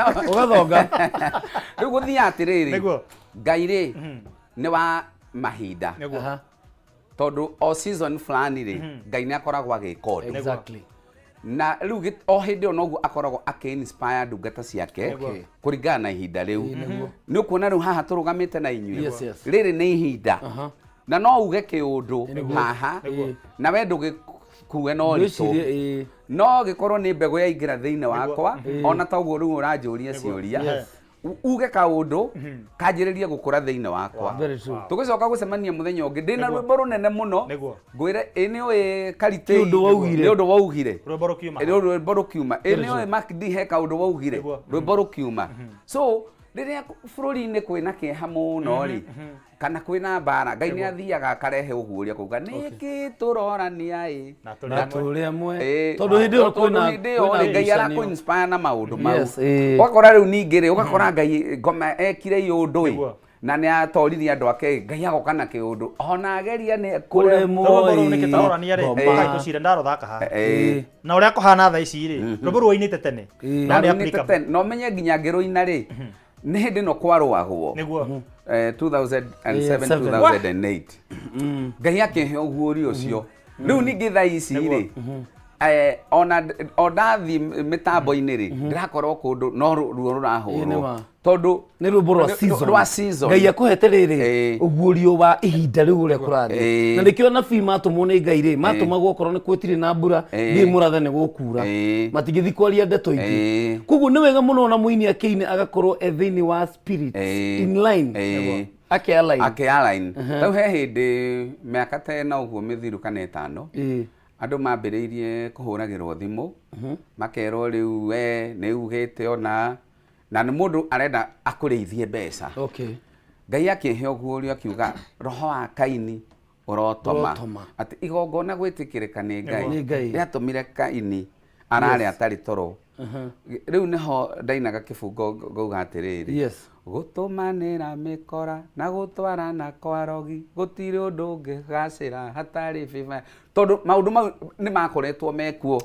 Ũgathonga. Rĩu gũthiaga atĩrĩrĩ, Nĩguo. Ngai rĩ nĩ wa mahinda. Nĩguo. Tondũ o season fulani rĩ, Ngai nĩ akoragwo agĩka ũndũ. Na rĩu o hĩndĩ ĩyo noguo akoragwo akĩ-inspire ndungata ciake kũringana na ihinda rĩu. Nĩ ũkuona rĩu haha tũrũgamĩte na inyuĩ. Rĩrĩ nĩ ihinda. Na no uge kĩũndũ haha na we ndũgĩkue na ũritũ. Ngwĩciria, ĩĩ. No gĩkorwo nĩ mbegũ yaingĩra thĩinĩ wakwa, ona ta ũguo rĩu ũranjũria ciũria, uge kaũndũ kanjĩrĩrie gũkũra thĩinĩ wakwa. Very true. Tũgĩcoka gũcemania mũthenya ũngĩ ndĩna rwĩmbo rũnene mũno, ngwĩre ĩ nĩ ũĩ Karitĩ, Nĩ ũndũ waugire. nĩ ũndũ waugire. Rwĩmbo rũkiuma. Ĩ, nĩ rwĩmbo rũkiuma. Ĩ nĩ ũĩ Mark D he kaũndũ waugire. Rwĩmbo rũkiuma. So rĩrĩa bũrũri-inĩ kwĩna kĩeha mũno rĩ, kana kwĩna mbara, Ngai nĩ athiaga akarehe ũguũria kuga nĩkĩ tũrorania ĩ. Na tũrĩ Na amwe. tũrĩ amwe. Ĩ, Tondũ hĩndĩ ĩyo tondũ kwĩna hĩndĩ ĩyo rĩ, Ngai ngucanio. arakũ inspire na maũndũ mau. Yes, ĩ. Ũgakora rĩu ningĩ rĩ, ũgakora Ngai ngoma ekire iũndũ ĩ, na nĩ atoririe andũ ake, Ngai agoka na kĩũndũ ona ageria nĩ Kũremwo. Rwĩmbo rũu nĩkĩ Ĩ, tũrorania rĩ, ngoma. ũkai tũcire ndarũthaka haha. Ĩ. Na ũrĩa kũhana thaa ici rĩ, rwĩmbo rũu wainĩte tene. Ĩ. No nĩ Ndarũinĩte applicable. tene. Na ũmenye nginya ngĩrũina rĩ, nĩ hĩndĩ ĩno kwarũagwo. 2007, 2008. Ngai akĩhe ũguũrio ũcio. Rĩu ningĩ thaa ici rĩ, ona o ndathiĩ mĩtambo-inĩ rĩ, ndĩrakorwo kũndũ no ruo Ĩ, nĩ rũrahũrwo. ma. Tondũ Nĩ rwĩmbo rwa season. Rwa season. Ngai akũhete rĩrĩ ũguũrio wa ihinda rĩu ũrĩa kũrathiĩ. Na nĩkĩo anabii matũmwo nĩ Ngai rĩ, matũmagwo okorwo nĩ gũtirĩ na mbura, thiĩ mũrathe nĩ gũkura. Matingĩthiĩ kwaria ndeto ingĩ. Koguo nĩ wega mũno ona mũini akĩine agakorwo e thĩinĩ wa spirit, in line. Ake align. Ake align. Rĩu he hĩndĩ mĩaka ta ĩna ũguo mĩthiru kana ĩtano, andũ mambĩrĩirie kũhũragĩrwo thimũ, makerwo rĩu we nĩ ugĩte ona, na nĩ mũndũ arenda akũrĩithie mbeca. Ngai akĩhe ũguũrio akiuga roho wa Kaini ũrotoma. Ũrotoma. Atĩ igongona gwĩtĩkĩrĩka nĩ Ngai. Nĩ Ngai. Rĩatũmire Kaini arare atarĩ toro. Rĩu nĩho ndainaga kĩbungo ngauga atĩrĩrĩ. Gũtũmanĩra mĩkora na gũtwarana kwa rogi gũtirĩ ũndũ ũngĩgacĩra hatarĩ bĩba. Tondũ maũndũ mau nĩ makoretwo mekuo.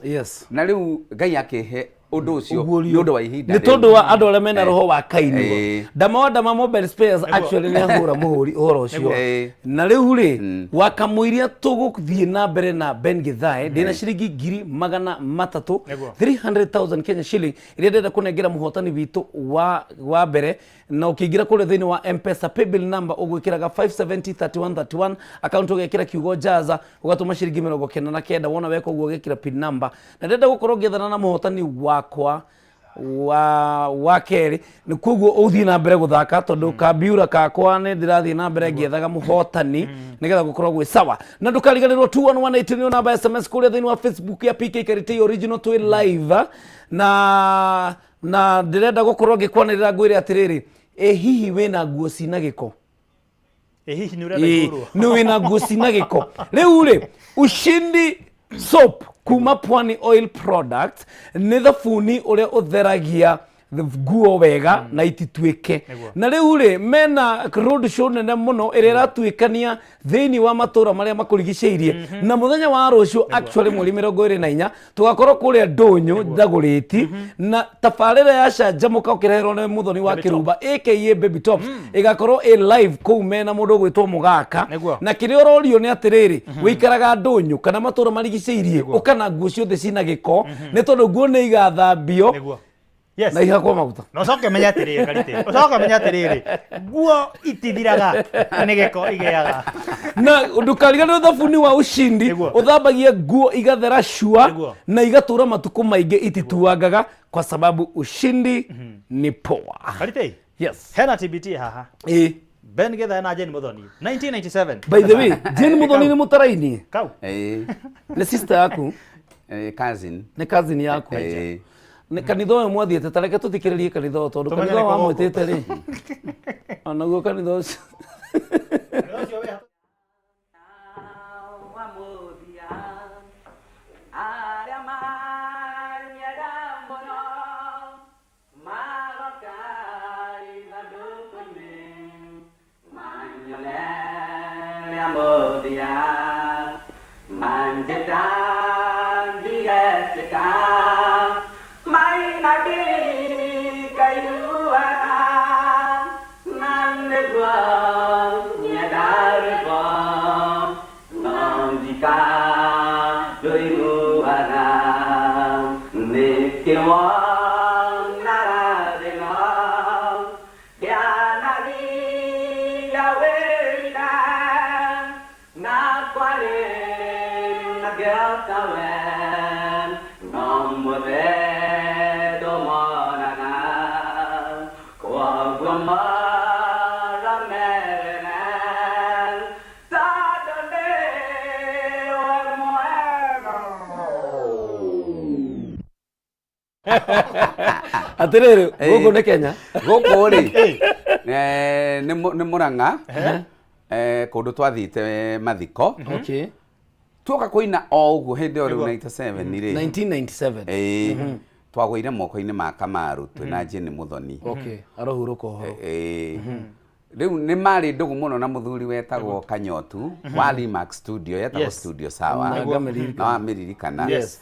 Na rĩu Ngai akĩhe ũndũ ũcio Ũguũrio. nĩ ũndũ wa ihinda Nĩ rĩu. tondũ wa andũ arĩa mena roho wa Kaini. Ndama wa Ndama Mobile Spares actually nĩ ahũra mũhũri ũhoro ũcio. Na rĩu rĩ, wakamũiria tũgũthiĩ na mbere na Ben Githae, ndĩna ciringi ngiri magana matatũ, 300,000 Kenya shilling, iria ndĩrenda kũnengera mũhotani witũ wa mbere. Na ũkĩingĩra kũrĩa thĩinĩ wa M-Pesa paybill number ũgwĩkĩraga 5703131, account ũgekĩra kiugo Jaza, ũgatũma ciringi mĩrongo kenda na kenda, wona weka ũguo ũgekĩra pin number. Na ndĩrenda gũkorwo ngĩethana na mũhotani wakwa wa kerĩ, nĩ koguo ũthiĩ na mbere gũthaka tondũ kambiura kakwa nĩ ndĩrathiĩ na mbere ngĩethaga mũhotani nĩgetha gũkorwo gwĩ sawa. Na ndũkariganĩrwo 2118 nĩyo namba ya SMS kũrĩa thĩinĩ wa Facebook ya PK Karitei Original twĩ live. Na ndĩrenda gũkorwo ngĩkwanĩrĩra ngwĩre atĩrĩrĩ, ĩ hihi wĩna nguo cina gĩko? Ĩ hihi nĩ ũrenda Ĩ, ihũrwo? nĩ wĩna nguo cina gĩko. Rĩu rĩ, Ushindi Soap kuma Pwani Oil Product nĩ thabuni ũrĩa ũtheragia nguo wega na itituĩke. Na rĩu rĩ, mena road show nene mũno ĩrĩa ĩratuĩkania thĩinĩ wa matũra marĩa makũrigicĩirie. Na mũthenya wa rũciũ, actually mweri mĩrongo ĩrĩ na inya, tũgakorwo kũrĩa Ndũnyũ, Ndagũrĩti, na tabarĩra ya Canjamũka ũkĩreherwo nĩ Mũthoni wa Baby Top. Kĩrumba, aka Baby Tops, ĩgakorwo ĩ live kũu mena mũndũ ũgwĩtwo Mũgaka. Na kĩrĩa ũrorio nĩ atĩrĩrĩ, wĩikaraga Ndũnyũ kana matũra marigicĩirie, ũka na nguo ciothe cina gĩko, nĩ tondũ nguo nĩ igathambio na ihakwo maguta. Na ũcoke ũmenye atĩrĩrĩ, Karite, ũcoke ũmenye atĩrĩrĩ, nguo itithiraga nĩ gĩko igĩaga. Na ndũkariganĩrwo thabuni wa Ushindi ũthambagia nguo igathera cua na igatũra matukũ maingĩ itituangaga, kwa sababu Ushindi ni poa. Karite. Yes. Hena TBT haha. Ĩ. Ben Githae na Jane Muthoni 1997. By the way, Jane Muthoni nĩ mũtaraini? Kau. Ĩ. Nĩ sister yaku? Ĩ, cousin. Nĩ cousin yaku? Ĩ. Nĩ kanitha ũyũ mwathiĩte, ta reke tũthikĩrĩrie kanitha ũyũ tondũ Tũmenye kanitha nĩ ũyũ kũ gũkũ. wamwĩtĩte rĩ. Onaguo kanitha ũcio. Kanitha ũcio wĩ Ndaiguaga na nĩguo nyenda rwĩmbo no njika ndũiguaga nĩkĩ wonaga thĩna kĩanagia wĩra na kwarĩ na gĩotawe no mwothe ndũmonaga kwoguo mũrũmĩrĩre tondũ nĩwe mwega. Atĩrĩrĩ, gũkũ nĩ Kenya? Gũkũ rĩ, nĩ Mũrang'a, kũndũ twathiĩte mathiko. Tuoka kũina o ũguo hĩndĩ ĩyo rĩu 97 rĩ. 1997. Ĩĩ, twagũire moko-inĩ ma Kamaru twĩna Jane Muthoni. Okay, arohurũka ũhoro. Ĩĩ. Rĩu nĩ marĩ ndũgũ mũno na mũthuri wetagwo Kanyotu wa Limax Studio, yetagwo Studio Sawa. Na ngamĩririkana. Na wamĩririkana. Yes.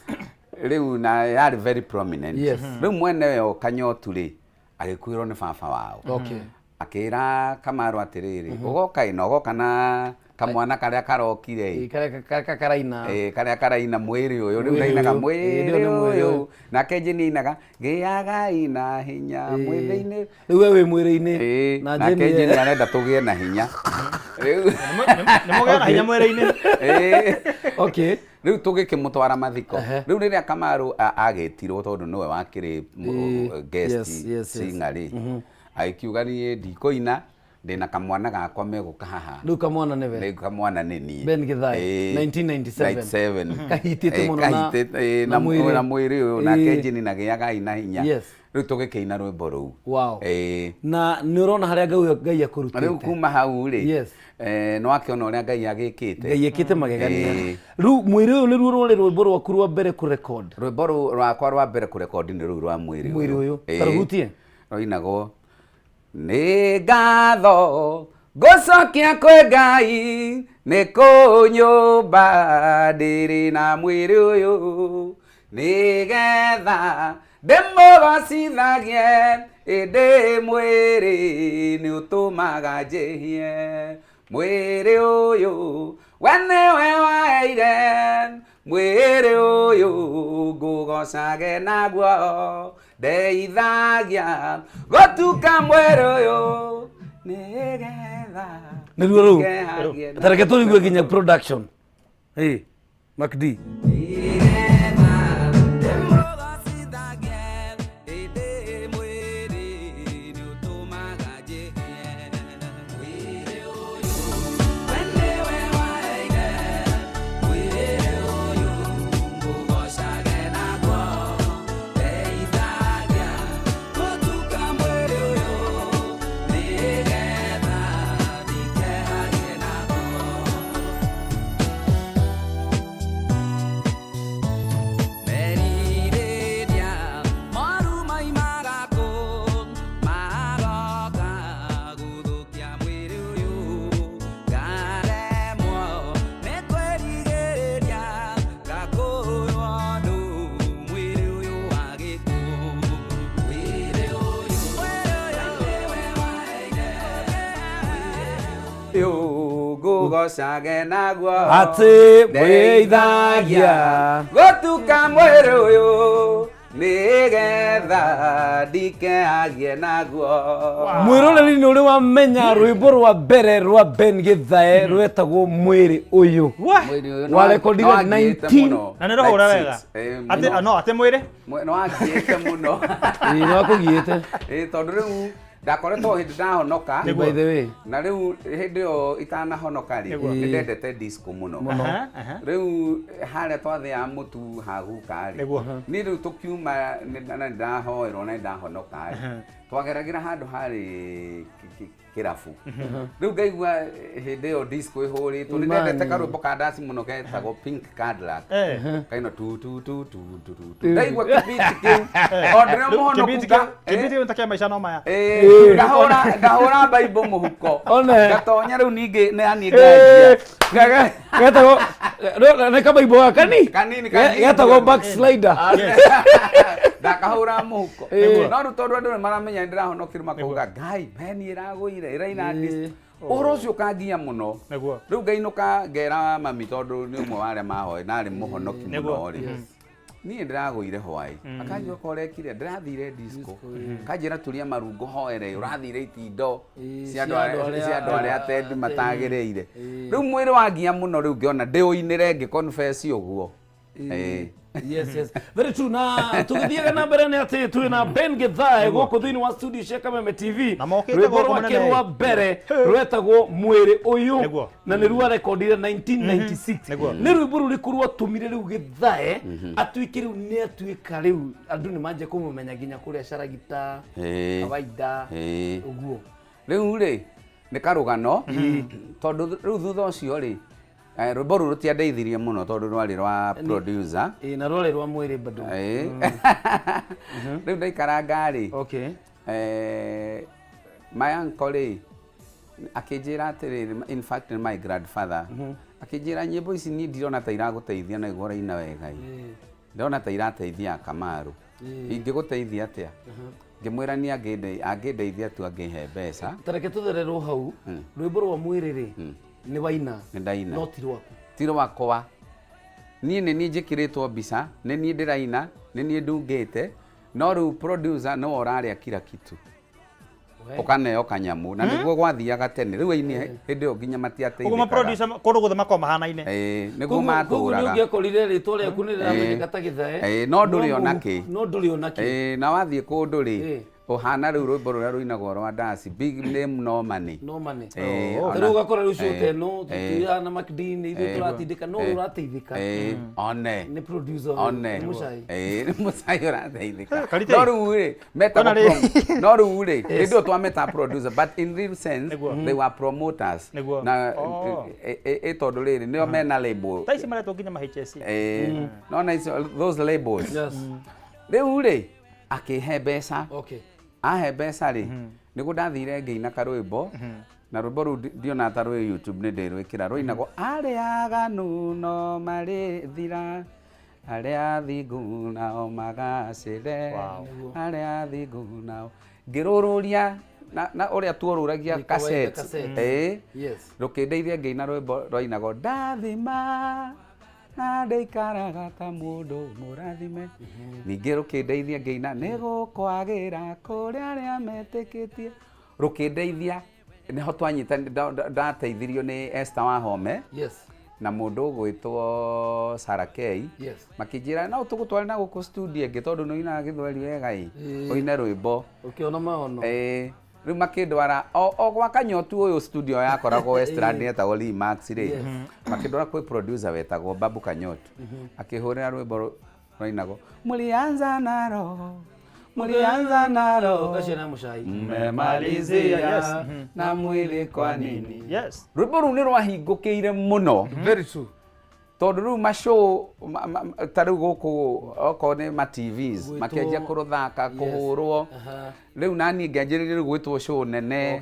Rĩu na yarĩ very prominent. Rĩu mwene yo Kanyotu rĩ, agĩkuĩrwo nĩ baba wao. Akĩra Kamaru atĩrĩrĩ, ũgoka ĩno, ũgoka na kamwana karĩa karokire ĩ. Karĩa karaina. Ĩ, karĩa karaina mwĩrĩ ũyũ, rĩu Mwĩrĩ ndainaga ũyũ. Ĩ, mwĩrĩ rĩu nĩ mwĩrĩ ũyũ. ũyũ. Nake Jane ainaga gĩagai na hinya mwĩrĩ-inĩ. Rĩu we wĩ mwĩrĩ-inĩ. Ĩ, Na nake Jane Jane arenda tũgĩe na hinya. Rĩu Nĩ mũgĩe na hinya mwĩrĩ-inĩ. Ĩ. Rĩu tũgĩkĩmũtwara mathiko. Rĩu rĩrĩa Kamaru agĩtirwo tondũ nĩwe wakĩrĩ guest singer rĩ, agĩkiuga niĩ ndikũina, ndĩna kamwana gakwa megũka haha. Rĩu kamwana nĩwe? Rĩu kamwana nĩ niĩ. Ben Githae, 1997. 97. Kahitĩte mũno Kahitĩte, na mwĩrĩ. na mwĩrĩ ũyũ, nake Jane na gĩagai na hinya. Rĩu tũgĩkĩina rwĩmbo rũu. Na nĩ ũrona harĩa Ngai akũrutĩte. Rĩu kuma hau rĩ, nĩ wakĩona ũrĩa Ngai agĩkĩte. Ngai ekĩte magegania. Rĩu mwĩrĩ ũyũ nĩruo rwarĩ rwĩmbo rwaku rwa mbere kũrecord? Rwĩmbo rũu rwakwa rwa mbere kũrekondi nĩ rũu rwa mwĩrĩ Mwĩrĩ ũyũ. Ta rũhutie? Rũinagwo nĩ ngatho ngũcokia kwĩ Ngai nĩ kũnyũmba ndĩrĩ na mwĩrĩ ũyũ nĩgetha ndĩmũgocithagie ĩndĩ mwĩrĩ nĩ ũtũmaga njĩhie mwĩrĩ ũyũ we nĩwe waheire mwĩrĩ ũyũ ngũgocage naguo ndeithagia gũtuka mwĩrĩ ũyũ nĩgetha Nĩruo rũu? ngehagie Ta reke tũigue nginya production. Hey, Mac D. Ngũgocage naguo atĩ mwĩithagia gũtuka mwĩrĩ ũyũ nĩgetha ndikeagie naguo. Mwĩroreri nĩ ũrĩ wamenya rwĩmbo rwa mbere rwa Ben Githae rwetagwo mwĩrĩ ũyũ. Mwĩrĩ ũyũ Warekondire nĩ wangiĩte 19 mũno. Na nĩ rũhũra wega. Mũno. Atĩ, no, atĩ mwĩrĩ? Nĩ wangiĩte mũno. Ĩĩ, nĩ wakũgiĩte. Ĩĩ, tondũ rĩu ndakoretwo hĩndĩ ndahonoka. By the way. Na rĩu hĩndĩ ĩyo itanahonoka rĩ, nĩ ndendete disco mũno. Rĩu harĩa twathĩaga mũtu haguka rĩ, niĩ rĩu tũkiuma na nĩndahoerwo na nĩndahonoka rĩ, twageragĩra handũ harĩ kĩrabu. Rĩu ngaigua hĩndĩ ĩyo disco ĩhũrĩtwo, nĩ ndendete karwĩmbo ka ndaci mũno getagwo Pink Cadillac. Kaino tu tu tu tu tu tu tu. Ndaigua kĩbiti kĩu. O ndĩrĩ mũhonoku Kĩbiti kĩu ta kĩa maica no maya. Ngahũra Bible mũhuko. One. Ngatonya rĩu ningĩ nĩ niĩ nganjia. Getagwo nĩ kamaimbo ga kani Kanini, kanini. Getagwo backslider. Ndakahũra mũhuko. Ĩĩ. No rĩu tondũ andũ nĩ maramenya nĩ ndĩrahonokire, makauga ngai beni ĩragũire ĩraina disco. Ũhoro ũcio ũkanginya mũno. Rĩu ngainũka ngera mami, tondũ nĩ ũmwe wa arĩa mahoe na arĩ mũhonoki mũno rĩ, niĩ ndĩragũire hwaĩ. Akanjĩra ko ũrekire ndĩrathire disco. Akanjĩra turia marungu hoere ũrathire itindo cia andũ cia andũ arĩa- cia andũ arĩa atendi matagĩrĩire. Rĩu mwĩrĩ wanginya mũno, rĩu ngĩona ndĩũinĩre ngĩ confess ũguo. Ĩĩ. Yes, very true. Na tũgĩthiaga na mbere nĩ atĩ twĩ na Ben Githae gũkũ thĩinĩ wa studio cia Kameme TV. Na mokĩte Rwĩmbo gũkũ rwake mũnene. rwa mbere rwetagwo Mwĩrĩ Ũyũ na nĩ rwa rekondire 1996. Nĩ rwĩmbo rũrĩkũ rwatũmire rĩu Githae atuĩke rĩu nĩ atuĩka rĩu andũ nĩ manjia kũmũmenya nginya kũrĩa Caragita kawaida ũguo? Rĩu rĩ nĩ karũgano, tondũ rĩu thutha ũcio rĩ, rwĩmbo rũu rũtiandeithirie mũno tondũ rwarĩ rwa producer. Ĩĩ, na rwarĩ rwa mwĩrĩ bado. Ĩĩ. Rĩu ndaikaranga rĩ, my uncle rĩ akĩnjĩra atĩrĩrĩ, in fact nĩ my grandfather, akĩnjĩra nyĩmbo ici niĩ ndirona ta iragũteithia na igua ũraina wega ĩ, ndĩrona ta irateithia Kamaru, ingĩgũteithia atĩa? Ngĩmwĩra niĩ angĩndeithia tu angĩhe mbeca. Tareke tũthererwo hau. Rwĩmbo rwa mwĩrĩ rĩ, nĩ waina? Nĩ ndaina. No ti rwaku? Ti rwakwa. Niĩ nĩ niĩ njĩkĩrĩtwo mbica, nĩ niĩ ndĩraina, nĩ niĩ ndungĩte, no rĩu producer nĩwe ũrarĩa kila kitu. Ũkaneo kanyamũ, na nĩguo gwathiaga tene. Rĩu aini hĩndĩ ĩyo nginya Ũguo matiateithĩkaga. Ma-producer kũndũ guothe makoragwo mahanaine. Ĩĩ, nĩguo Koguo nĩ matũraga. ũngĩakorire rĩtwa rĩaku nĩ rĩramenyeka ta Gĩthae. Ĩĩ, no ndũrĩ ona kĩ. No ndũrĩ ona kĩ. Ĩĩ, na wathiĩ kũndũ rĩ, ũhana rĩu rwĩmbo rũrĩa rũinagwo rwa ndaci, "Big name no money". No money. Ĩĩ, Ta rĩu ũgakora rĩu show ta ĩno tũtiraga na McDean, ithuĩ tũratindĩka, no ũrateithĩka Ĩĩ, one nĩ producer ũyũ, one nĩ mũcai. Ĩĩ, nĩ mũcai ũrateithĩka. Karite. No rĩu rĩ metagwo Ona rĩ- no rĩu rĩ hĩndĩ ĩyo twametaga producer, but in real sense they were promoters. Na ĩ tondũ rĩrĩ nĩo mena label. Thaa ici maretwo nginya ma HSC. Ĩĩ, no na icio those labels. Rĩu rĩ akĩhe mbeca. Ahe mbeca rĩ, nĩguo ndathire ngĩina karwĩmbo, na rwĩmbo rũu ndionaga ta rwĩ YouTube, nĩ ndĩrwĩkĩra, rũinagwo "Arĩa aganu no marĩthira, arĩa athingu nao magacĩre, arĩa athingu nao." Ngĩrũrũria na ũrĩa tuorũragia Nĩ kawaida, cassette. Cassette. Ĩĩ. Rũkĩndeithia ngĩina rwĩmbo rwainagwo "Ndathima na ndĩikaraga ta mũndũ mũrathime". Ningĩ rũkĩndeithia ngĩina "Nĩ gũkwagĩra kũrĩ arĩa metĩkĩtie". Rũkĩndeithia nĩho twanyita ndateithirio nĩ Esther Wahome na mũndũ ũgwĩtwo Sarah K. Makĩnjĩra no tũgũtware na gũkũ studio ĩngĩ tondũ nĩ ũinaga gĩthweri wega ĩ, ũine rwĩmbo. Ũkĩona maono. Ĩĩ, rĩu makĩndwara o gwa Kanyotu ũyũ, studio yakoragwo Westland yetagwo Lee Max rĩ, makĩndwara kwĩ producer wetagwo Babu Kanyotu, akĩhũrĩra rwĩmbo rwainagwo "Mlianza nalo, mlianza nalo, Kacio na mũcai. Mmemalizia na mwili kwa nini?" Rwĩmbo rũu nĩ rwahingũkĩire mũno. Very true. Tondũ rĩu mashow ta rĩu gũkũ okorwo nĩ ma TVs Gwĩtwo- makĩanjia kũrũthaka, kũhũrwo. Rĩu naniĩ ngĩanjĩrĩria rĩu gwĩtwo show nene.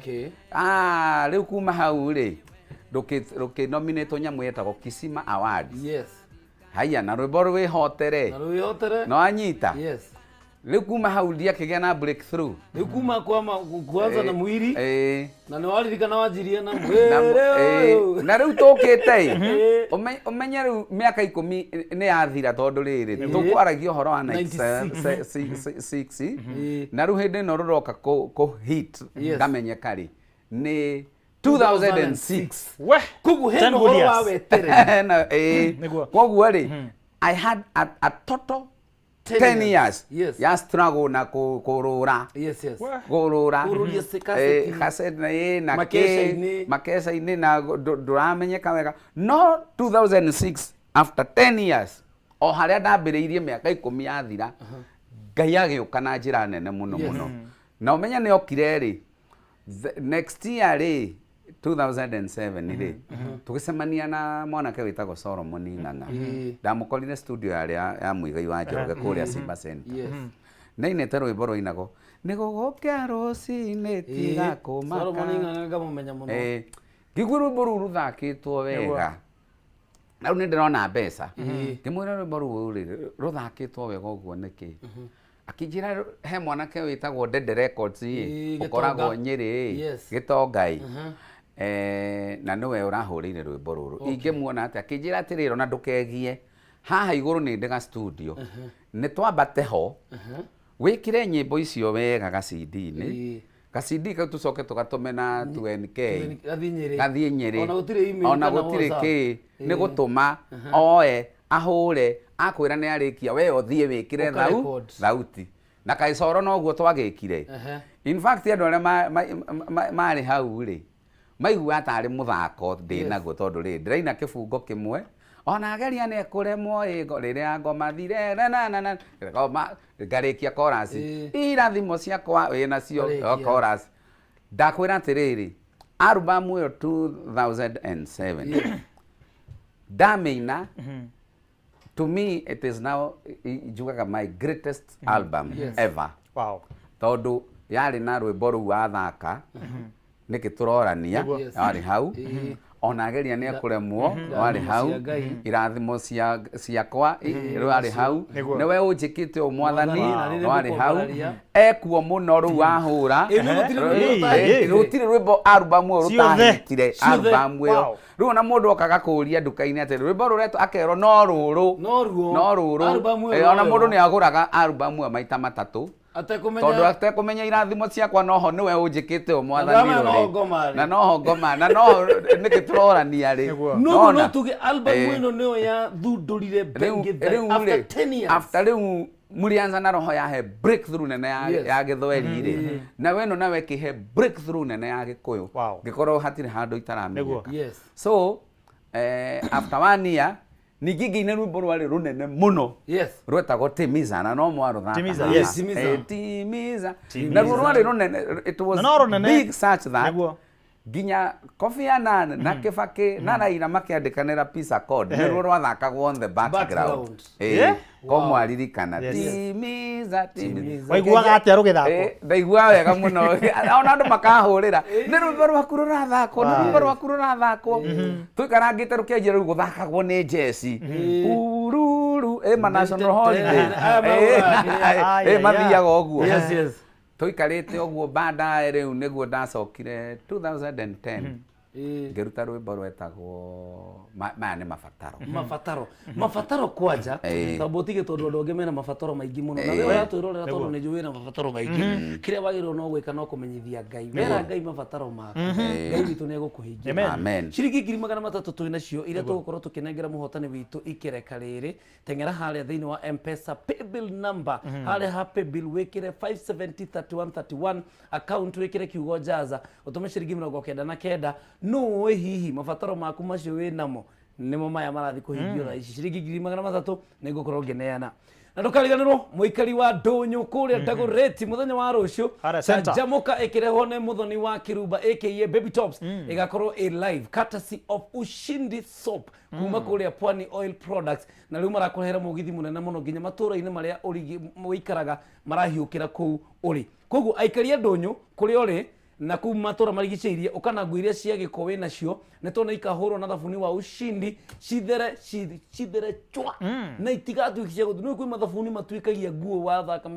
Ah, rĩu kuma hau rĩ rũkĩ nominatwo nyamũ yetagwo Kisima Awards. Haya, na rwĩmbo "Rwĩhotere". Na rwĩhotere. No anyita. Rĩu kuma hau ndiakĩgĩa na breakthrough. Rĩu kuma kwama kuanza na mwiri na nĩ waririkana wanjirie na Na mwĩrĩ ũyũ. Na rĩu tũkĩte ĩ ũmenye rĩu mĩaka 10 nĩ yathira, tondũ rĩrĩ tũkwaragia ũhoro wa 96, na rĩu hĩndĩ ĩno rũroka kũ hit ngamenyeka rĩ nĩ 2006. We. Koguo hena 10 good ũhoro wa years. wetereri. Na, ĩĩ. Koguo rĩ I had a total 10 years ya struggle na kũrũra. Kũrũra. Kũrũria cassette. Cassette na ĩ na kĩ Makeca-inĩ. Makeca-inĩ na ndũramenyeka wega, no 2006, after 10 years, o harĩa ndambĩrĩirie mĩaka 10 yathira, Ngai agĩũka na njĩra nene mũno mũno. Na ũmenye nĩ okire rĩ, next year rĩ, 2007 rĩ, tũgĩcemania na mwanake wĩtagwo Solomon Ng'ang'a. Ndamũkorire studio yarĩ ya Muigai wa Njoroge kũrĩa Simba Center. Nainĩte rwĩmbo rwainagwo "Nĩ gũgũkĩa rũcinĩ, tiga Solomon kũmaka". Ng'ang'a ngamũmenya mũno. Eh, Ngĩigua rwĩmbo rũu rũthakĩtwo wega, na rĩu nĩ ndĩrona mbeca. Ngĩmwĩra, rwĩmbo rũu rĩ, rũthakĩtwo wega ũguo nĩkĩ? Akĩnjĩra he mwanake wĩtagwo Dede Records ĩ, ũkoragwo Gĩtonga. Nyĩrĩ ĩ, Gĩtonga ĩ. Na nĩwe ũrahũrĩire rwĩmbo rũrũ. Ingĩmuona atĩa? Akĩnjĩra atĩrĩrĩ, ona ndũkegie haha igũrũ nĩ ndĩ ga studio, nĩ twambate ho wĩkĩre nyĩmbo icio wega ga CD-inĩ. Ga CD kau tũcoke tũgatũme na 2NK. Gathiĩ Nyĩrĩ. Gathiĩ Nyĩrĩ. Ona gũtirĩ email ona kana gũtirĩ WhatsApp. kĩ nĩ gũtũma oe ahũre akwĩra nĩ arĩkia, we ũthiĩ wĩkĩre Ũka record. thauti na kaĩcoro. Noguo twagĩkire. In fact, andũ arĩa marĩ hau rĩ, maiguaga tarĩ mũthako ndĩ naguo, tondũ rĩ, ndĩraina kĩbungo kĩmwe, ona ageria nĩ ekũremwo ĩ, rĩrĩa ngoma thire na na na na ngoma ngarĩkia chorus, irathimo ciakwa wĩ nacio. Warĩkia. O chorus. Ndakwĩra atĩrĩrĩ, album ĩyo 2007 ndamĩina, to me it is now njugaga my greatest album ever, tondũ yarĩ na rwĩmbo rũu wathaka nĩkĩ tũrorania. Warĩ hau, ona ageria nĩ ekũremwo, warĩ hau. Cia Ngai. Irathimo ciakwa rwarĩ hau. Nĩwe ũnjĩkĩte ũ mwathani. Mwathani, na Rwarĩ hau. nĩngũkwambararia. Ekuo mũno rũu wahũra. Ĩ, nĩ gũtirĩ rwĩmbo rũtahĩtire. Gũtirĩ rwĩmbo album ĩyo Ciothe. rũtahĩtire. Ciothe. Album ĩyo, rĩu ona mũndũ okaga kũũria nduka-inĩ atĩ rwĩmbo rũretwo, akerwo no rũrũ. No ruo. No rũrũ. Album ĩyo Ona no mũndũ yo. nĩ agũraga album ĩyo maita matatũ, Atekũmenya. Tondũ atekũmenya irathimo ciakwa noho nĩwe ũnjĩkĩte ũ mwathani. Na noho rũrĩ. ngoma rĩ. Na noho ngoma, na noho nĩkĩ tũrorania rĩ. Noguo. Nona? No tuge album ĩno nĩyo yathundũrire Ben Rĩu Githae rĩu after rĩ, 10 years. After rĩu Mũrĩanza na roho yahe breakthrough nene ya, ya gĩthweri rĩ, nawe ĩno nawe ĩkĩhe breakthrough nene ya gĩkũyũ. Ngĩkorwo hatirĩ handũ itaramenyeka. So after one year ningĩ ngĩina rwĩmbo rwarĩ rũnene mũno, rwetagwo Timiza, na no mwarũthaka Timiza, haha. yes. Timiza. Timiza. Timiza. Naruo rwarĩ rũnene, it was Na no rũnene. big such that nginya Kofi Annan na Kibaki na Raila makĩandĩkanĩra peace accord, nĩruo rwathakagwo on the background. Background. Ko mwaririkana? Yes. Timiza, Timiza. Waiguaga atĩa rũgĩthakwo? Ndaiguaga wega mũno, ona andũ makahũrĩra, nĩ rwĩmbo rwaku rũrathakwo, nĩ rwĩmbo rwaku rũrathakwo. Tũikarangĩte rũkĩanjia rĩu gũthakagwo nĩ jeci ururu ĩ ma national holiday. Aya mahũraga. Mathiaga ũguo. Tũikarĩte ũguo, baadaye rĩu nĩguo ndacokire 2010, ngĩruta rwĩmbo rwetagwo maya nĩ mabataro. Mabataro, mabataro kwanja. Tondũ ũtige, tondũ andũ angĩ mena mabataro maingĩ mũno, na we ũratwĩrorera, tondũ nĩ njũĩ wĩna mabataro maingĩ. Kĩrĩa wagĩrĩirwo no gwĩka no kũmenyithia Ngai. Wera Ngai mabataro maku, Ngai witũ nĩ egũkũhingia. Amen. Amen. Ciringi 300,000 twĩ nacio iria tũgũkorwo tũkĩnengera mũhotani witũ ikereka rĩrĩ. Teng'era harĩa thĩinĩ wa Mpesa paybill number, harĩa ha paybill wĩkĩre 5703131, account wĩkĩre kiugo Jaza, ũtũme ciringi 99. Nũ ũĩ, hihi mabataro maku macio wĩ namo nĩmo maya marathiĩ kũhingio thaa ici? Ciringi 300,000 nĩ ngũkorwo ngĩneana. Na ndũkariganĩrwo, mũikari wa ndũnyũ kũrĩa Ndagũrĩti, mũthenya wa rũciũ Harĩa center. Canjamũka ĩkĩrehwo nĩ Mũthoni wa Kĩrumba aka Baby Tops ĩgakorwo ĩ live courtesy of Ushindi Soap kuma kũrĩa Pwani Oil Products. Na rĩu marakũrehera mũgithi mũnene mũno nginya matũũra-inĩ marĩa ũikaraga, marahiũkĩra kũu ũrĩ. Koguo aikari a ndũnyũ kũrĩa ũrĩ na kũu matũra marigicĩirie, ũkana nguo iria cia gĩko wĩ nacio, nĩ tondũ nĩ ikahũrwo na thabuni wa Ushindi, cithere cithere chwa na itigatuĩke cia gũtu. Nĩ kwĩ mathabuni matuĩkagia nguo, wathaka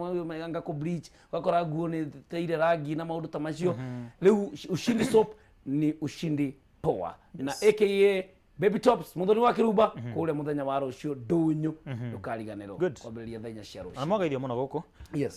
anga kũ bleach, ũgakora nguo nĩ teire rangi na maũndũ ta macio. Rĩu Ushindi Soap ni ushindi poa na aka Baby Tops, Muthoni wa Kirumba, kũrĩa mũthenya wa rũciũ ndũnyũ, ndũkariganĩrwo. Good. Kwambĩrĩria thaa 4 cia Na rũciũ. mwageithio mũno gũkũ.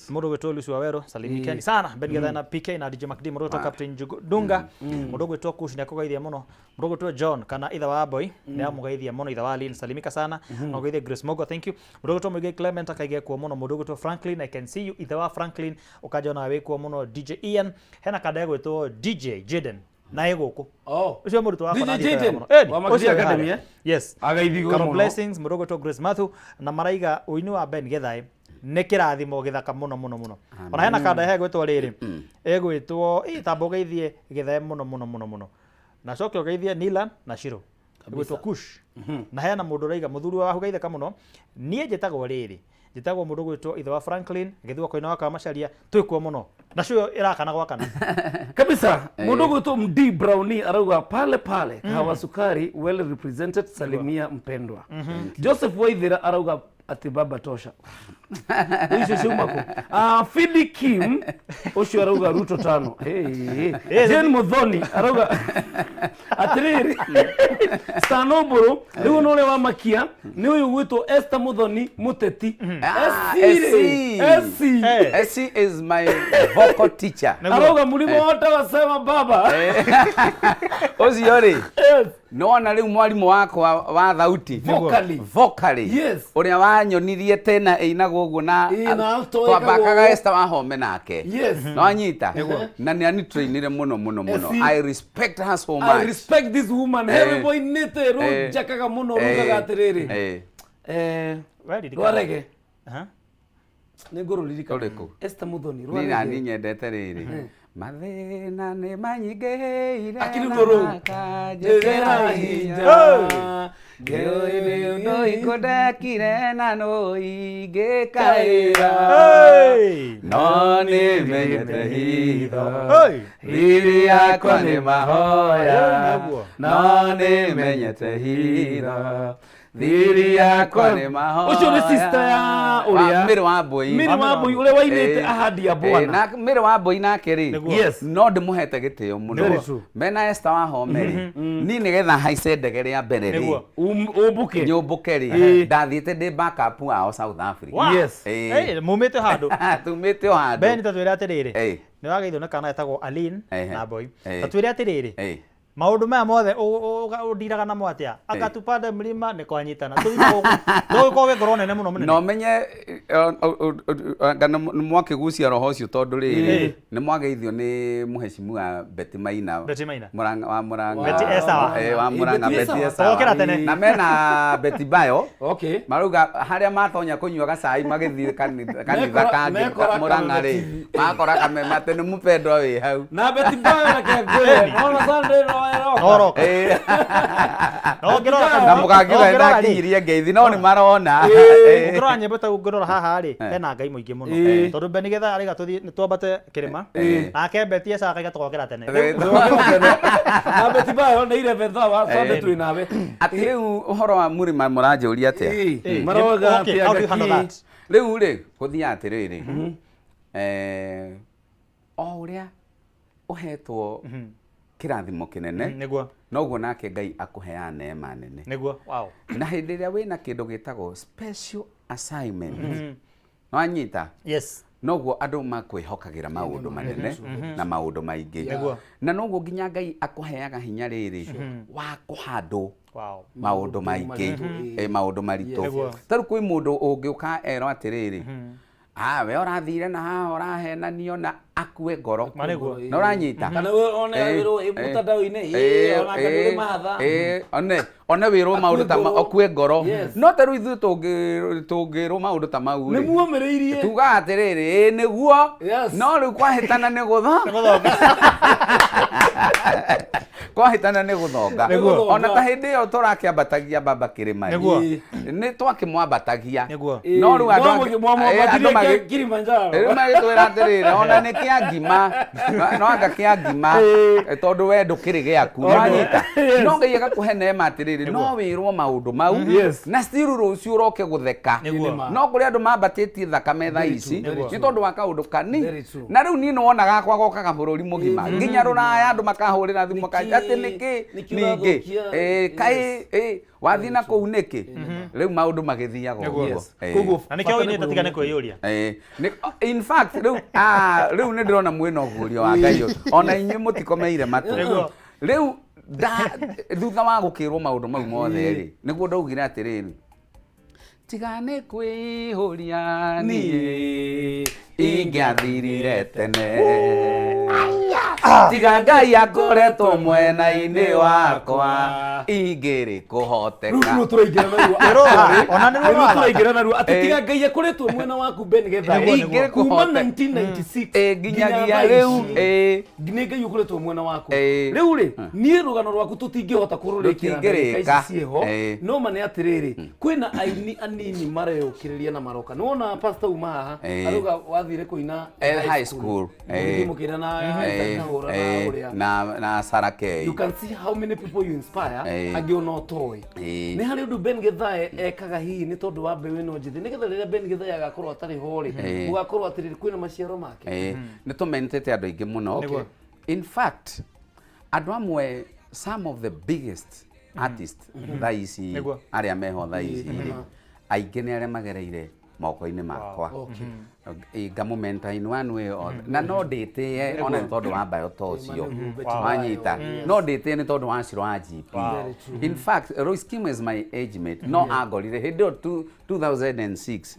Mũndũ gwĩtwo Lucy Wawero, salimikeni sana Ben Githae na PK na DJ MacD. Mũndũ gwĩtwo Captain Njugu Dunga, mũndũ gwĩtwo Kush nĩ akũgeithia mũno. Mũndũ gwĩtwo John kana ithe wa Boy nĩ amũgeithia mũno. Ithe wa Lynn, salimika sana na ũgeithie Grace Mogo, thank you. Mũndũ gwĩtwo Muigai Clement akaigia kuo mũno. Mũndũ gwĩtwo Franklin, I can see you, ithe wa Franklin, ũkanja ona wĩ kuo mũno. DJ Ian, hena kanda ĩgwĩtwo DJ Jaden na ĩ gũkũ. Oh. Ũcio mũrutwo wakwa DJ na athiĩte wega Jaden, mũno. Ĩni, wa Makithia ũcio wĩ Academy, harĩa. eh? Yes. Agaithigwo Karo mũno. Blessings, mũndũ ũgwĩtwo Grace Matthew, na maraiga ũini wa Ben Githae nĩ kĩrathimo gĩthaka mũno mũno mũno. Ona hena kanda hegwĩtwo rĩrĩ, ĩgwĩtwo ĩ tamba ũgeithie Githae mũno mũno mũno mũno, na coke ũgeithie Nilan na Shiro, ĩgwĩtwo Kush. Na hena mũndũ ũraiga, mũthuri waku geithĩka mũno. Niĩ njĩtagwo rĩrĩ, njĩtagwo mũndũ ũgwĩtwo ithe wa Franklin Gĩthua Koina wa Kamacaria, twĩkuo mũno. Nacio ĩrakana gwakana. Kabisa. Mundu gwitwo Md Brownie arauga pale pale kahawa sukari well represented, salimia mpendwa. Joseph Waithira arauga ati baba tosha. Icio ciuma kũ? Ah, Fidi Kim ucio arauga Ruto tano. Hey. Jane Muthoni arauga atiriri Stanoboro riu nä å rä a wamakia nä å yå gwätwo Esther Muthoni Muteti. Ah, SC rĩ. SC. SC. Essie is my vocal teacher. Arauga mlima wote wasema baba. Ũcio rĩ, Yes. nĩwona rĩu mwarimũ wakwa wa thauti Vocally. vocally Yes. ũrĩa wanyonirie tena ĩinagwo ũguo na Ĩ, na alto twambakaga ĩkagwo. Esther Wahome nake. Yes. Nĩwanyita? Na nĩ anitrainire mũno mũno mũno. Essie. I respect her so I much. respect this woman. Eh. He rwĩmbo inĩte rũnjakaga mũno rugaga atĩrĩrĩ. Eh, rwarege. Aha. Nĩ ngũrũririkana. Rũrĩkũ? Esther Muthoni Niĩ nani rwarege. nyendete rĩrĩ mathĩna nĩ manyingĩhĩire Akiri na rũrũ. makanjĩkĩra hinya. Ngĩũĩ nĩ ũndũ ikũndekire na nũ ingĩkaĩra Hey! no nĩ menyete hitho Hey! riri yakwa nĩ mahoya Nĩguo. no nĩ menyete hitho thiri yakwa nĩ mahoya. Ũcio nĩ sister ya ũrĩa? Mary wa Mbui. Mary wa Mbui ũrĩa wainĩte ahadi ya Bwana. Mary wa Mbui nake rĩ, Nĩguo. Yes. no ndĩmũhete gĩtĩo mũno. Very true. Mena Esther Wahome rĩ, niĩ nĩgetha haice ndege rĩa mbere rĩ, Nĩguo. Ũmbũke. nyũmbũke rĩ, Ĩĩ. ndathiĩte ndĩ backup wao South Africa. Wow. Yes. Ĩĩ. Hey, mumĩte handũ. Tumĩte o handũ. Ben tatwĩre atĩrĩrĩ. Ĩĩ. Nĩ wageithio nĩ kana etagwo Aline Ehe. na Boy. Ĩĩ. Tatwĩre atĩrĩrĩ. Ĩĩ. Maũndũ maya mothe ũndiraga namo atĩa? Akatupande mlima nĩ kwanyitana. Tũthiĩ na gũkũ. Tũgũkorwo wĩ ngoro nene mũno mũnene. Na ũmenye anga nĩ mwakĩgucia roho ũcio tondũ rĩrĩ nĩ mwageithio nĩ mũheshimiwa Betty Maina. Betty Maina. Murang'a wa Murang'a. Betty Esawa. Wa Ĩĩ, Murang'a Betty Betty Esawa. Esawa. Tũgokĩra tene. Na mena Betty Bayo. Okay. Marauga harĩa matonya kũnyua gacai magĩthiĩ kanitha Mekora- kangĩ mekora Murang'a rĩ Kameme makora kameme atĩ nĩ mũpendwa wĩ hau. Na Betty Bayo reke ngwĩre. Nona Sunday no ĩroka. Noroka. Ĩĩ. No ũngĩrora Na mũkangiuga no ũngĩrora rĩ, nĩndakinyirie ngeithi no nĩ marona. Ĩĩ. ũngĩrora nyĩmbo ta ũngĩrora haha rĩ hena ngai mũingĩ mũno Ĩĩ. tondũ Ben getha araiga tũthiĩ nĩ twambate kĩrĩma nake Betty Esawa akaiga tũgokĩra tene Na Betty Bayo nĩ 11th hour Sunday twĩ nawe. Atĩ rĩu ũhoro wa mũrĩma mũranjũria atĩa? Ĩĩ. Ĩĩ. Maroiga Okay, atĩ how do you handle anga that? Rĩu rĩ gũthiaga atĩrĩrĩ, o ũrĩa ũhetwo kĩrathimo kĩnene Nĩguo. noguo nake Ngai akũheaga neema nene. Nĩguo. Wow. Na hĩndĩ ĩrĩa wĩna kĩndũ gĩtagwo special assignment, nĩwanyita? Yes. Noguo andũ makwĩhokagĩra maũndũ manene na maũndũ maingĩ. Nĩguo. Na noguo nginya Ngai akũheaga hinya rĩrĩ wa kũhandũ Wow. maũndũ maingĩ, maũndũ maritũ. Nĩguo. Ta rĩu kwĩ mũndũ ũngĩũka erwo atĩrĩrĩ, ah, we ũrathire na haha ũrahenanio na akue ngoro. Ma nĩguo. Na ũranyita? Kana we one wĩrwo ĩ mũtandao-inĩ, ĩ, ona kana ũrĩ mahatha. One wĩrwo maũndũ ta ngoro. akue ngoro. Yes. No ta rĩu ithuĩ tũngĩrwo maũndũ ta mau Nĩ rĩ, muomĩrĩirie. tugaga atĩrĩrĩ, ĩ nĩguo. Yes. No rĩu kwahĩtana nĩ gũthonga. Kwahĩtana nĩ gũthonga. Nĩguo. Ona ta hĩndĩ ĩyo tũrakĩambatagia baba kĩrĩma rĩ, Nĩguo. nĩ twakĩmwambatagia. Nĩguo. No rĩu andũ angĩ- andũ magĩ- Kilimanjaro. Rĩu magĩtwĩra atĩrĩrĩ, ona nĩ kĩa ngima, no anga kĩa ngima, tondũ we ndũkĩrĩ gĩaku, nĩwanyita? Yes. No Ngai agakũhe neema atĩrĩrĩ, no wĩrwo maũndũ mau, Yes. na still rũciũ ũroke gũtheka. Nĩguo. No kũrĩ andũ mambatĩtie thakame thaa ici, Very nĩ tondũ wa kaũndũ kani. Very true. Na rĩu niĩ nĩwona gakwa gokaga bũrũri mũgima, nginya rũraya andũ makahũrĩra thimũ Nĩkĩ- atĩ nĩkĩ, nĩkĩ ningĩ, ũrathũkia? kaĩ, wathiĩ na kũu nĩkĩ? Rĩu maũndũ magĩthiaga ũguo. Yes. Koguo Na nĩkĩo ũinĩte tiga nĩ kwĩyũria. In fact rĩu rĩu nĩ ndĩrona mwĩna ũguũrio wa Ngai ũyũ. Ona inyuĩ mũtikomeire matũ. Nĩguo. Rĩu thutha wa gũkĩrwo maũndũ mau mothe rĩ, nĩguo ndaugire atĩrĩrĩ, tiga nĩ kwĩihũria niĩ ingĩathirire tene. Tiga Ngai akoretwo mwena-inĩ wakwa, ingĩrĩ Rĩu kũhoteka. nĩruo tũraingĩra naruo. Ĩroha, ona nĩruo Nĩruo rwatha. tũraingĩra naruo atĩ Eh. tiga Ngai akoretwo mwena waku Ben Githae. Nĩguo, nĩguo. Kuma Ingĩrĩ kũhoteka. 1996 Ĩ, nginyagia thaa rĩu, ici. ĩ. Nĩ Ngai ũkoretwo mwena waku. Ĩ. Rĩu rĩ, niĩ rũgano rwaku tũtingĩhota kũrũrĩkĩra ndagĩka Rũtingĩrĩka. ici ciĩho. Ĩ. No ma nĩ atĩrĩrĩ, kwĩna aini anini mareyũkĩrĩria na maroka. Nĩwona pastor uma haha, Ĩ. arauga wathire kũina Eh, high school. Mũgĩthiĩ Ĩ. mũkĩina na Ĩ, Kahũra na ĩ, ũrĩa. na Sarah K. You can see how many people you inspire Ĩ. angĩ ona ũtoĩ. Ĩ. Nĩ harĩ ũndũ Ben Githae ekaga hihi nĩ tondũ wa mbeũ ĩno njĩthĩ, nĩgetha rĩrĩa Ben Githae agakorwo atarĩ ho rĩ, Ĩ. gũgakorwo atĩrĩrĩ kwĩna maciaro make. Ĩ, nĩ tũmentete andũ aingĩ mũno. Nĩguo. In fact, andũ amwe, some of the biggest artist thaa ici, Nĩguo. arĩa meho thaa ici rĩ, aingĩ nĩ arĩa magereire moko-inĩ makwa. Okay. Ngamũmenta in one way or na no ndĩtĩe ona nĩ tondũ wa mbayo ta ũcio. Wow. Wanyita, no ndĩtĩe nĩ tondũ wa Ciro wa GP. Very true. In fact, Royce Kim is my age mate, no angorire hĩndĩ ĩyo 2006,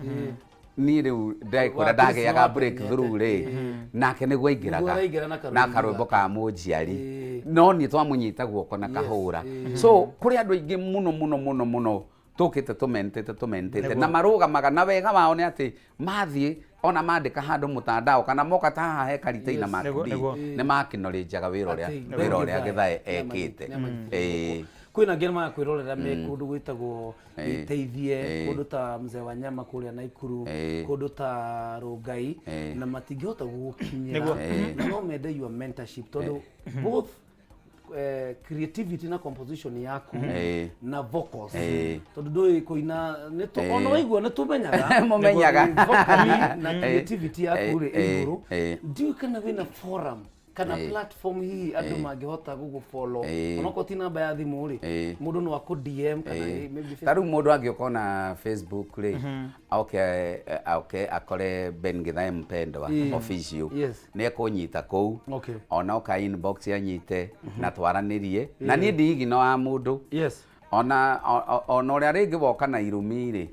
niĩ rĩu ndekũrĩa Wa ndagĩaga Chris breakthrough rĩ, nake nĩguo Nĩguo aingĩraga araingĩra na karwĩmbo na karwĩmbo ka mũnjiari, Ĩ. no niĩ twamũnyita guoko na kahũra. So kũrĩ andũ aingĩ mũno mũno mũno mũno tũkĩte tũmentete tũmentete na marũgamaga na wega wao nĩ atĩ mathiĩ ona mandĩka handũ mũtandao kana moka ta haha he karita na Nĩguo, Mark D, nĩguo. nĩ makinorenjaga wĩra ũrĩa Atĩ wĩra ũrĩa Ben Githae Githae ekĩte. nĩamanyitĩte Ĩ. Kwĩna angĩ magakwĩrorera me kũndũ gwĩtagwo Ĩ. Gĩteithie, Ĩ. kũndũ ta Mzee wa Nyama kũrĩa Naikuru, Ĩ. kũndũ ta Rongai, Ĩ. na matingĩhota gũgũkinyĩra. Nĩguo. Ĩ. Na no mende your mentorship tondũ both creativity na composition yaku Ĩ. na vocals, Ĩ. tondũ ndũĩ kũina nĩ Ĩ. ona waigua nĩ tũmenyaga. Mũmenyaga. Vocally na Ĩ. creativity yaku rĩ Ĩ. igũrũ. Ĩ. Ndiũĩ kana wĩna forum kana Ĩ. platform hihi andũ mangĩhota gũgũfollow, Ĩ. onokorwo ti namba ya thimũ rĩ, Ĩ. mũndũ no akũ DM kana maybe Ta rĩu mũndũ angĩũka ona Facebook rĩ, oke akore Ben Githae Mpendwa Ĩ. official, Yes. nĩ ekũnyita kũu. Okay. Ona oka inbox anyite na twaranĩrie, na niĩ ndigino wa mũndũ. Ona ona ũrĩa rĩngĩ woka na irumi rĩ,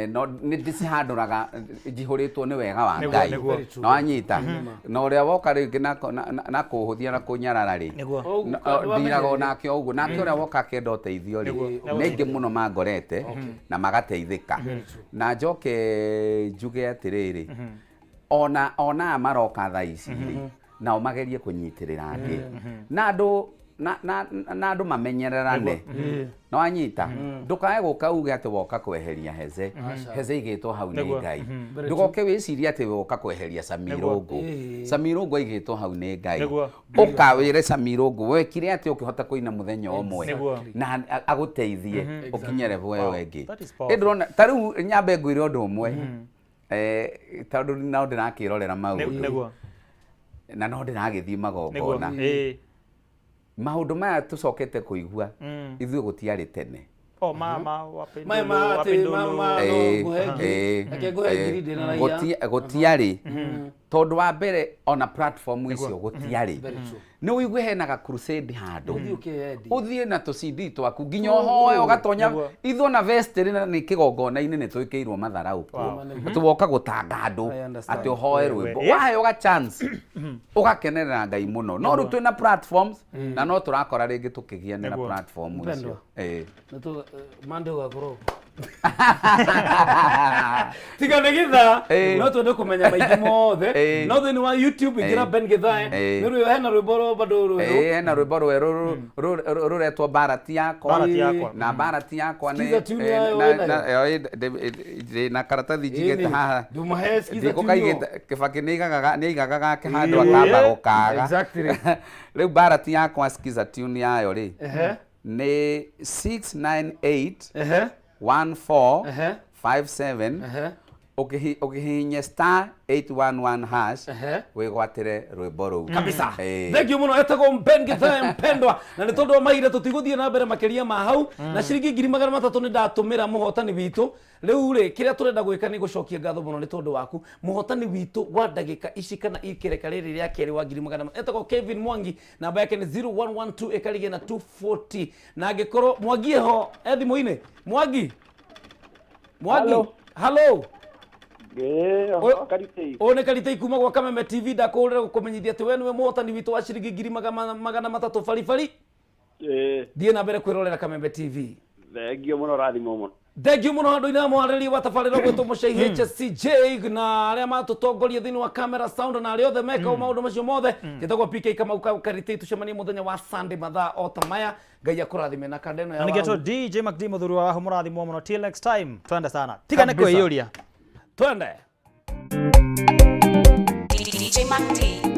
no nĩ ndĩcihandũraga njihũrĩtwo nĩ wega wa Nĩguo, Ngai. nĩguo. Very true. Na wanyita na ũrĩa woka rĩngĩ na kũhũthia na kũnyarara rĩ, Nĩguo. Ũguo, ndiraga onake o ũguo, nake ũrĩa woka akĩenda ũteithio rĩ, Nĩguo. nĩ aingĩ mũno mangorete na magateithĩka. Na njoke njuge atĩrĩrĩ, ona aya maroka thaa ici rĩ, nao magerie kũnyitĩrĩra angĩ na andũ na andũ mamenyererane. Na wanyita, ndũkae gũka uge atĩ woka kweheria Heze. Heze igĩtwo hau nĩ Nĩguo. Ngai. Ndũgoke wĩcirie atĩ woka kweheria Samirũngũ. Ĩ. Samirũngũ aigĩtwo hau nĩ Ngai. Nĩguo. Ũka wĩre Samirũngũ wekire atĩ ũkĩhota kũina mũthenya ũmwe Nĩguo. na agũteithie ũkinye level ĩyo ĩngĩ. That is powerful. Ĩ ndĩrona ta rĩu nyambe ngwĩre ũndũ ũmwe, tondũ no ndĩrakĩrorera maũndũ Nĩguo. na no ndĩragĩthiĩ Nĩguo. magongona. Ĩ. Maũndũ maya tũcokete kũigua ithuĩ gũtiarĩ tene. O ma ma wapindulu, Maya ma atĩ wapindulu. no ngũhe ngiri. Reke ngũhe ngiri ndĩ na raia. Gũtiarĩ, tondũ wa mbere ona platform icio gũtiarĩ. Very true. Nĩ ũigue hena ga crusade handũ, Ũthiĩ ũkĩyendie. Ũthiĩ na tũ CD twaku nginya ũhoe ũgatonya. Nĩguo. Ithuĩ ona vestry na nĩ kĩgongona-inĩ nĩ twĩkĩirwo matharau kuo atĩ woka gũtanga andũ I understand. atĩ ũhoe rwĩmbo, Yeah. waheo ga chance ũgakenerera Ngai mũno. No rĩu twĩna platforms na no tũrakora rĩngĩ tũkĩgianĩra Nĩguo. platform icio. Mpendwa. Ĩ. Mande ũgakorwo tiga nĩ gĩthaa, Ĩ. no twende kũmenya maingĩ mothe. Ĩ. No thĩinĩ wa YouTube ingĩra Ĩ. Ben Githae, Ĩ. nĩ rwĩmbo hena rwĩmbo bado rwerũ. Ĩ, hena rwĩmbo rwerũ rũretwo Mbarati Yakwa. Mbarati Yakwa. Na Mbarati Yakwa nĩ Skiza tune yayo wĩnayo? ndĩ na karatathi njigĩte Ĩni. haha. Ndũmahe skiza tune ĩyo. Ndĩgũkaigĩte Kĩbakĩ nĩ aigaga gake handũ Ĩ. akamba gũkaga. Exactly. Rĩu Mbarati Yakwa skiza tune yayo rĩ, nĩ 698 14 57. Ũkĩhihinya *811# wĩgwatĩre rwĩmbo rũu Kabisa. Ĩ. Thank you muno. Etagwo Ben Githae Mpendwa, na nĩ tondũ wa mahinda tũtigũthiĩ na mbere makĩria ma hau. Na ciringi 300,000 nĩ ndatũmĩra mũhotani witũ. Rĩu rĩ, kĩrĩa tũrenda gwĩka nĩ gũcokia ngatho mũno nĩ tondũ waku, mũhotani witũ wa ndagĩka ici kana ikereka rĩrĩ rĩa kerĩ wa ngiri magana, etagwo Kevin Mwangi, namba yake nĩ 0112 ĩkarigia na 240. Na angĩkorwo Mwangi eho e thimũ-inĩ. Mwangi, Mwangi? Hello. Hello. Ũyũ- Ũyũ nĩ Karitei kuma gwa Kameme TV. Ndakũhũrĩra gũkũmenyithia atĩ we nĩwe mũhotani witũ wa ciringi 300,000 baribari. Thiĩ na mbere kwĩrorera Kameme TV. Thengio mũno, rathimwo mũno. Thengiũ mũno handũ-inĩ ha mwarĩrie wa tabarĩra gwĩtwo Mũcai HCJ na arĩa matũtongoria thĩinĩ wa camera, sound na arĩa othe mekaga maũndũ macio mothe. Njĩtagwo PK Kamau Karitei. Tũcemanie mũthenya wa Sunday mathaa o ta maya. Ngai akũrathime na kanda ĩno ya Na nĩgetwo Wahu. DJ MacD, mũthuri wa Wahu, mũrathimwo mũno. Till next time, twende sana, tiga nĩ Kabisa. kwĩyũria. Twende. DJ Mac D.